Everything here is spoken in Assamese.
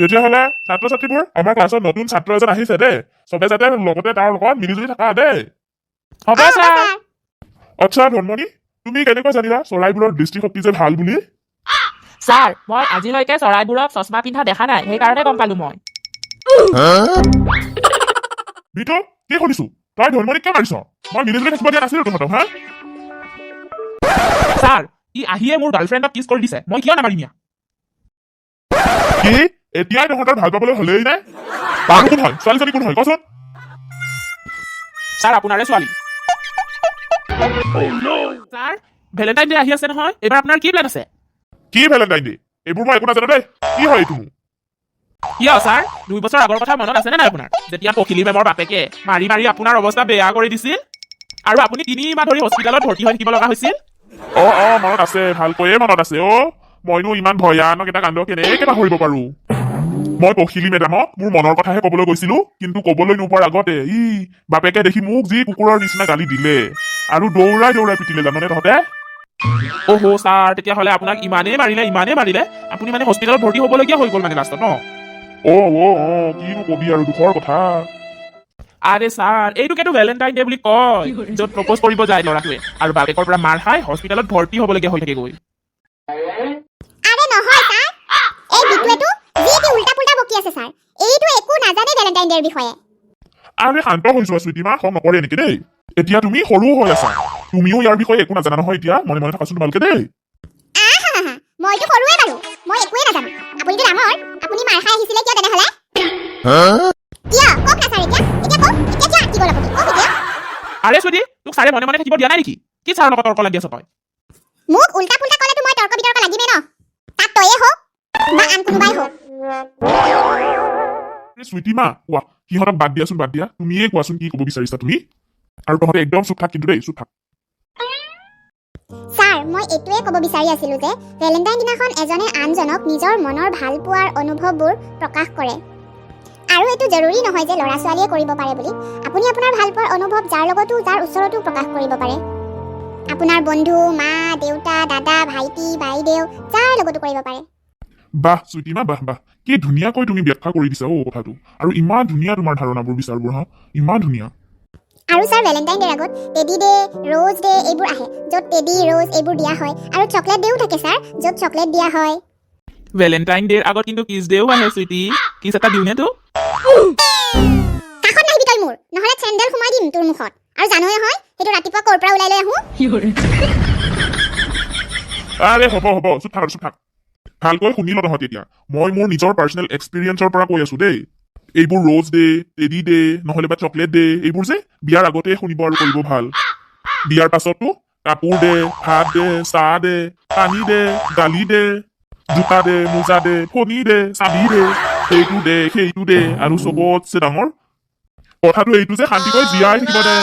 তেতিয়াহ'লে ছাত্ৰ ছাত্ৰীবোৰ, আমাৰ ক্লাছত নতুন ছাত্ৰ এজন আহিছে দেই। চবে যাতে লগতে তাৰ লগত মিলি জুলি থাকা দেই। হ'ব অ, হ'ব ছাৰ। ছাৰ। আচ্ছা ধনমণি, তুমি কেনেকৈ জানিলা চৰাইবোৰৰ দৃষ্টিশক্তি যে ভাল বুলি? ছাৰ, মই আজিলৈকে চৰাইবোৰক চশমা পিন্ধা দেখা নাই, সেইকাৰণে গম পালো মই। বিটু, কি শুনিছো? তই ধনমণিক কিয় মাৰিছ? মই মিলি জুলি থাকিব দিয়া নাছিলো তহঁতক, হা? ছাৰ, ই আহিয়ে মোৰ গাৰ্লফ্ৰেণ্ডক কিছ কৰি দিছে, মই কিয় নামাৰিম ইয়াক? কি, এতিয়াই তহঁতৰ ভাল পাবলৈ হ'লেই নে? আৰু কোন হয় ছোৱালীজনী, কোন হয় কচোন? ছাৰ, আপোনাৰে ছোৱালী। ছাৰ, ভেলেণ্টাইন ডে আহি আছে নহয়, এইবাৰ আপোনাৰ কি প্লেন আছে? কি ভেলেণ্টাইন ডে? এইবোৰ মই একো নাজানো দেই। কি হয় এইটোনো? কিয় ছাৰ, 2 বছৰ আগৰ কথা মনত আছেনে নাই আপোনাৰ, যেতিয়া পখিলি মেমৰ বাপেকে মাৰি মাৰি আপোনাৰ অৱস্থা বেয়া কৰি দিছিল আৰু আপুনি 3 মাহ ধৰি হস্পিটেলত ভৰ্তি হৈ থাকিব লগা হৈছিল? অ, মনত আছে, ভালকৈয়ে মনত আছে। অ, মইনো ইমান ভয়ানক এটা কাণ্ড কেনেকে পাহৰিব পাৰো? মই পখিলি মেডামক মোৰ মনৰ কথাহে কবলৈ গৈছিলো, কিন্তু কবলৈ নোপোৱাৰ আগতে ই বাপেকে দেখি মোক যি কুকুৰৰ নিচিনা গালি দিলে আৰু দৌৰাই দৌৰাই পিটিলে, জাননে তহঁতে? অহ' ছাৰ, তেতিয়াহ'লে আপোনাক ইমানেই মাৰিলে, ইমানেই মাৰিলে, আপুনি মানে হস্পিটেলত ভৰ্তি হ'বলগীয়া হৈ গ'ল মানে লাষ্টত ন? অ, কিনো কবি আৰু, দুখৰ কথা। আৰে ছাৰ, এইটোকেতো ভেলেণ্টাইন ডে বুলি কয়, য'ত প্ৰপ'জ কৰিব যায় ল'ৰাটোৱে আৰু বাপেকৰ পৰা মাৰ খাই হস্পিটেলত ভৰ্তি হ'বলগীয়া হৈ থাকেগৈ। আৰে নহয় ছাৰ, এই বিটুৱেটো যি টি উল্টা পুল্টা বকি আছে ছাৰ। এইটো একো নাজানে ভেলেণ্টাইন ডেৰ বিষয়ে। আৰে শান্ত হৈ যোৱা চুইটিমা, খং নকৰে এনেকে দেই। এতিয়া তুমি সৰু হৈ আছা, তুমিও ইয়াৰ বিষয়ে একো নাজানা নহয়। এতিয়া মনে মনে থাকাচোন তোমালোকে দেই। আহা হা হা, মইতো সৰুৱে বাৰু, মই একোৱে নাজানো। আপুনিতো ডাঙৰ, আপুনি মাৰ খাই আহিছিলে কিয় তেনেহ'লে? কিয় কওক না ছাৰ এতিয়া? এতিয়া কওক, এতিয়া কিয় আটকি গ'ল আপুনি? কওক এতিয়া। আৰে চুইটি, তোক ছাৰে মনে মনে থাকিব দিয়া নাই নেকি? কি ছাৰৰ লগত তৰ্ক লাগি আছ তই? মোক উল্টা পুল্টা ক'লেতো মই তৰ্ক বিতৰ্ক লাগিমেই ন, তাত তয়ে হওক বা আন কোনোবাই হওক। চুইটিমা, কোৱা, সিহঁতক বাদ দিয়াচোন, বাদ দিয়া। তুমিয়ে কোৱাচোন, কি ক'ব বিচাৰিছা তুমি? আৰু তহঁতে একদম চুপ থাক কিন্তু দেই, চুপ থাক। ছাৰ, মই এইটোৱে ক'ব বিচাৰি আছিলো যে ভেলেণ্টাইন দিনাখন এজনে আনজনক নিজৰ মনৰ ভাল পোৱাৰ অনুভৱবোৰ প্ৰকাশ কৰে আৰু এইটো জৰুৰী নহয় যে ল'ৰা ছোৱালীয়ে কৰিব পাৰে বুলি। আপুনি আপোনাৰ ভাল পোৱাৰ অনুভৱ যাৰ লগতো, যাৰ ওচৰতো প্ৰকাশ কৰিব পাৰে। আপোনাৰ বন্ধু, মা, দেউতা, দাদা, ভাইটি, বাইদেউ, যাৰ লগতো কৰিব পাৰে। বাহ চুইটিমা, বাহ বাহ, কি ধুনীয়াকৈ তুমি ব্যাখ্যা কৰি দিছা অ কথাটো। আৰু ইমান ধুনীয়া তোমাৰ ধাৰণাবোৰ, বিচাৰবোৰ, হা, ইমান ধুনীয়া। আৰু ছাৰ, ভেলেণ্টাইন ডেৰ আগত টেডি ডে, ৰ'জ ডে এইবোৰ আহে, য'ত টেডি, ৰ'জ এইবোৰ দিয়া হয় আৰু চকলেট ডেও থাকে ছাৰ, য'ত চকলেট দিয়া হয়। ভেলেণ্টাইন ডেৰ আগত কিন্তু কিছ ডেও আহে। চুইটি, কিছ এটা দিওঁনে তোক? কাষত নাহিবি তই মোৰ, নহ'লে চেণ্ডেল সোমাই দিম তোৰ মুখত। আৰু জানই নহয়, সেইটো ৰাতিপুৱা ক'ৰ পৰা ওলাই লৈ আহোঁ। আৰে হ'ব হ'ব, চুপ থাক আৰু চুপ থাক। ভালকৈ শুনি ল তহঁতি এতিয়া। মই মোৰ নিজৰ পাৰ্চনেল এক্সপিৰিয়েঞ্চৰ পৰা কৈ আছো দেই। এইবোৰ ৰ'জ ডে, টেডি ডে, নহ'লে বা চকলেট ডে, এইবোৰ যে বিয়াৰ আগতে শুনিব আৰু কৰিব ভাল। বিয়াৰ পাছতো কাপোৰ দে, ভাত দে, চাহ দে, পানী দে, দালি দে, জোতা দে, মোজা দে, ফণি দে, চাবি দে, সেইটো দে, সেইটো দে, আৰু চবতছে ডাঙৰ কথাটো এইটো যে শান্তিকৈ জীয়াই থাকিব দে।